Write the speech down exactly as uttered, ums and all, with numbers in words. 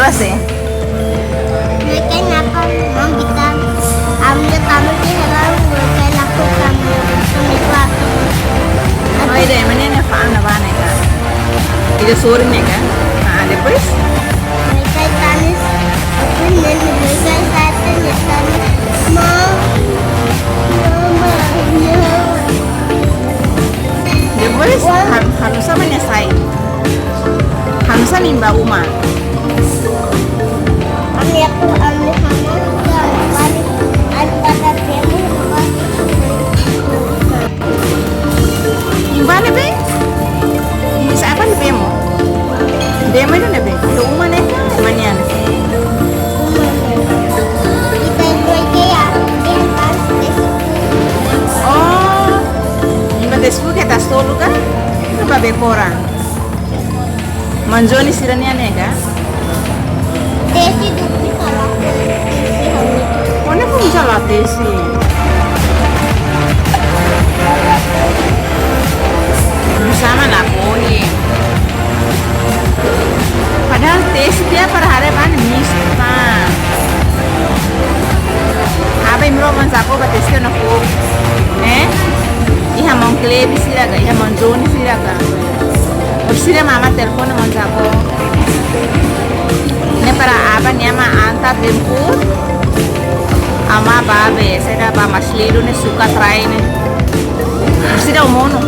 Apa sih? Mereka nyapa, mau kita ambil kamu di dalam, mereka lakukan, kami buat. Oh, ida, mana ni, apa, ana bá ne'e ka? Ida sore ne'e ka? Ah, depois? Mereka tanis, mereka tanis, mau, mau, mau. Depois, hal-, halo saida mak nia sai? Halo saida mak nia bá uma? Ami aku, ami hama, ya, balik, balik pada demo, balik. Nia bá ne'ebé? Nia sa'e bá ne'ebé mós? Demo ida ne'ebé? Iha uma ne'e ka, ema nian? Uma ne'e. Ita jual ke ya, dia pas besok. Oh, nia bá besok ke tas tolu ka? Ita bá be koran. Maun Joni sira-nian ne'e ka? Tesi dupli salah. Ó ne'e foin salah tesi. Sama na koni. Padahal tesi tiha para haree bá ne'e mistu ka. Aban imi rua maun Zako bá tesi ona foun. Eh? Iha maun Klebi sira ka, iha maun Joni sira ka. Orsida mama telefone maun Zako. Ne'e para aban nia ama anta tempur. Ama bá be, saida bá Marcelino ne'e sukat rai ne'e. Orsida ó monu.